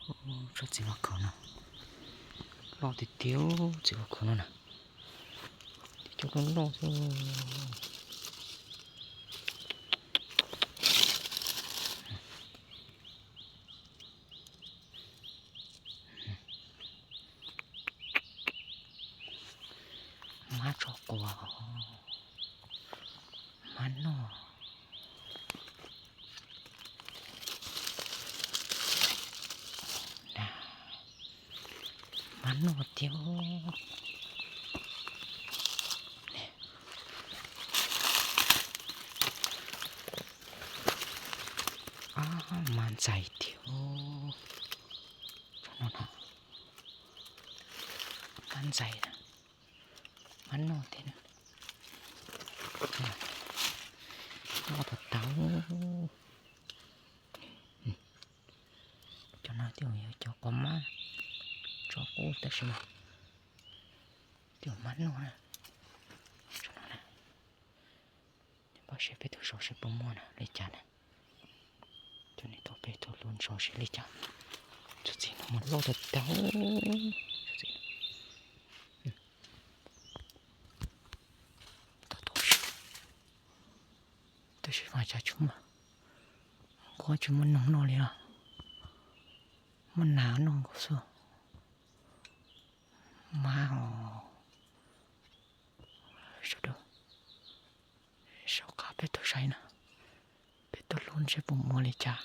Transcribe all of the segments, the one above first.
Tsob txiv vab khaum no loj tiag tiag, txiv vab khaum no na, tib co loj loj xwb. Mab tso quas, mab noj. Mab noj tiag. Mab ntxais tiag. Mab ntxais na, mab noj tiag na. Noj tau tau. Cov no twb yog cov quas mab tso qub tab sis mas twb yog mab noj na. Cov no na, npaj seb peb tus zos seb puas muaj na li cas na. Cov no tuaj peb tus hlub zos seb li cas. Tsob txiv no mas loj tag tag. Tab sis mas cas tsis muaj, nquab tsis muaj noog noj li os. Muaj nas noj nkaus xwb. Mab os. Sawv daws, sawv qab peb tuaj saib na, peb tuaj hlub seb puas muaj li cas.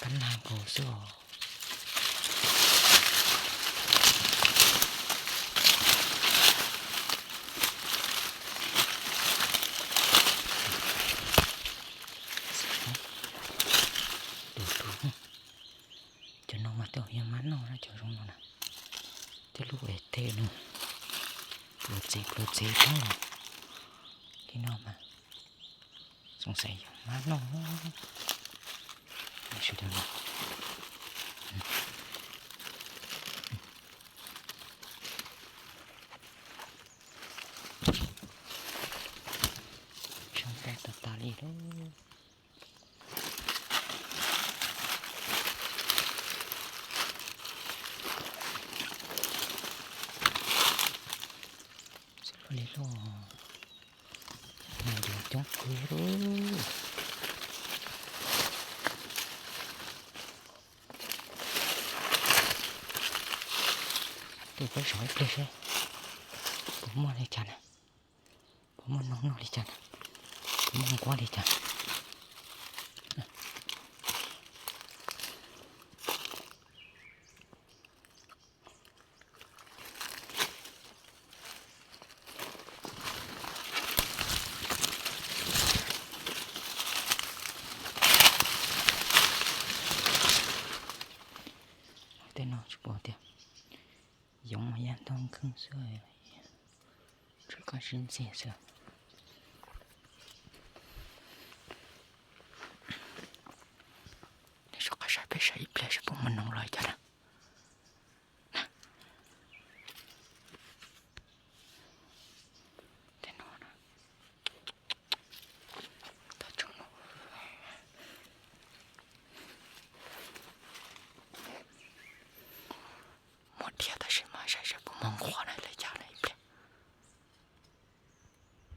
Kab nas nkaus xwb os. Cov no mas twb yog mab noj na, cov zoo no na. Tej lub es tej no pluav txiv pluav txiv tag li no mas xoom xaim yog mab noj. Sawv daws, tshee tas tas li lauj. Xav li lauj, mas yuav coob kawg li. Tus peb saib ib pliag seb puas muaj li cas na, puas muaj noog noj li cas na, puas muaj nquab li cas. Tej no tsis pom tias yoov mas yaj ntog kheej xwb, tsw qab sib ntxiag xwb. Sawv qab saib peb saib ib pliag seb puas muaj noog los cas na.